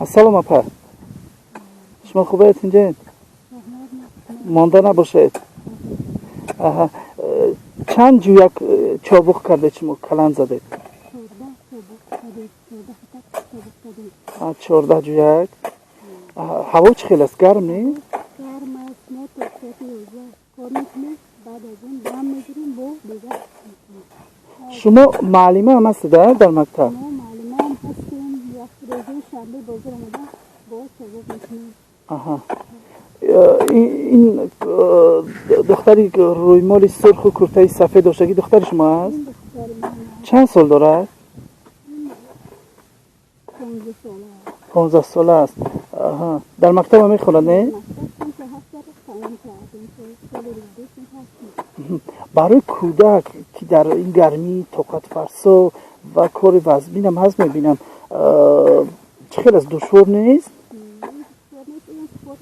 Ассалом, апа, шумо хубед? Инҷед монда набошед. Аҳа, чанд ҷӯяк чобуқ кардед шумо, каланд задед? 14 ҷӯяк. Ҳаво чӣ хел аст, гарм не? Гарм аст. Мо то соати 11 кор мекунем, баъд аз он дам мегирем, бо дигар. Шумо муаллима ҳам ҳастед дар мактаб? Мо муаллимаам ҳастем. Як рӯзои шанбе бозор омада бо чобуқ мекунем. Аҳа, ин духтари рӯймоли сурху куртаи сафед доштагӣ духтари шумо аст? Ин духтари ман аст. Чанд сол дорад? 15 сола аст. 15 сола аст. Аҳа, дар мактаб ҳам мехонад, не? Мактаб синфи ҳафтро тамом кардем, соли ду синфи ҳафт. Барои кӯдак, ки дар ин гармӣ тоқатфарсо ва кори вазминам ҳаст, мебинам, чӣ хел аст, душвор нест? Душвор нест, ин кор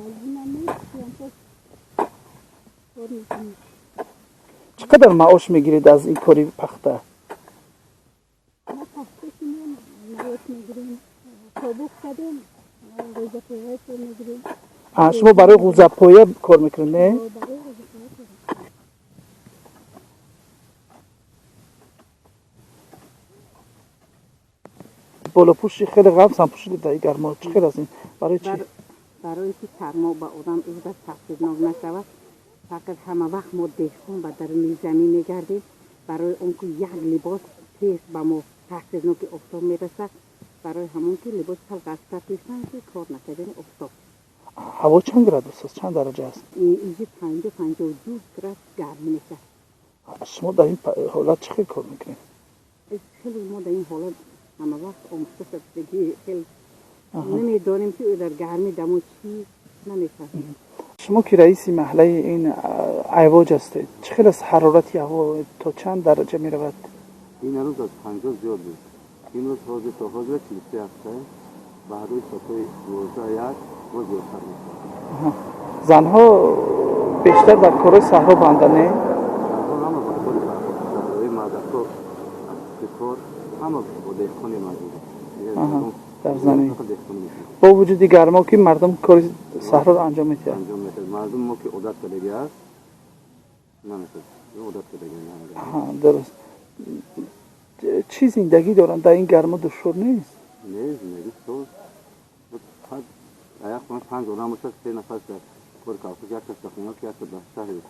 вазминам нест, кор мекунем. Чӣ қадар маош мегиред аз ин кори пахта? Мо пахта кинем, маош мегирем, чобуқ кардем, ғӯзапоя пул мегирем. Шумо барои ғӯзапоя кор мекунед, не? Барои ғӯзапоя кор. Болопӯши хеле ғафзам пӯшидед дар ин гармо. Чӣ хел аст ин, барои чӣ? Барое ки сармо ба одам изда таъсирнок нашавад. Фақат ҳама вақт мо деҳқон ба даруни замин мегардем, барои он ки як либос тез ба мо таъсирноки офтоб мерасад, барои ҳамон ки либос ғафзтар пӯшанд, ки кор накардани офтоб. Ҳаво чанд градус аст, чанд дараҷа аст? Инҷи 50, 52 градус гарм мешавад. Шумо дар ин ҳолат чӣ хел кор мекунед? Хеле мо дар ин ҳолат ҳама вақт омӯхта шудагӣ, хел намедонем, ки дар гарми дамо чӣ намефаҳмем. Шумо ки раиси маҳаллаи ин Айвоҷ ҳастед, чӣ хел аст ҳарорати ҳаво, то чанд дараҷа меравад? Ин рӯз аз 50 зиёд буд. Имрӯз ҳозир то ҳозир 43 ҳафта, баъдои соатҳои 12, 1 боз зиёдтар мешавад. Занҳо бештар дар корҳои саҳро банда, не? Занҳо ҳама ба кори саҳроӣ, мардакҳо кор, ҳама бо деҳқони маҷбур. Дар замин бо вуҷуди гармо ки мардум кори саҳроро анҷом медиҳад. Анҷом медиҳад. Мардум мо ки одат кардагӣ аст, намешад, одат кардагӣ. Дуруст. Чӣ зиндагӣ доранд дар ин гармо, душвор нест? Не, зиндагӣ соз. Як хона панҷ одам бошад, се нафар дар кори колхоз, як кас дар хона, як кас дар шаҳри.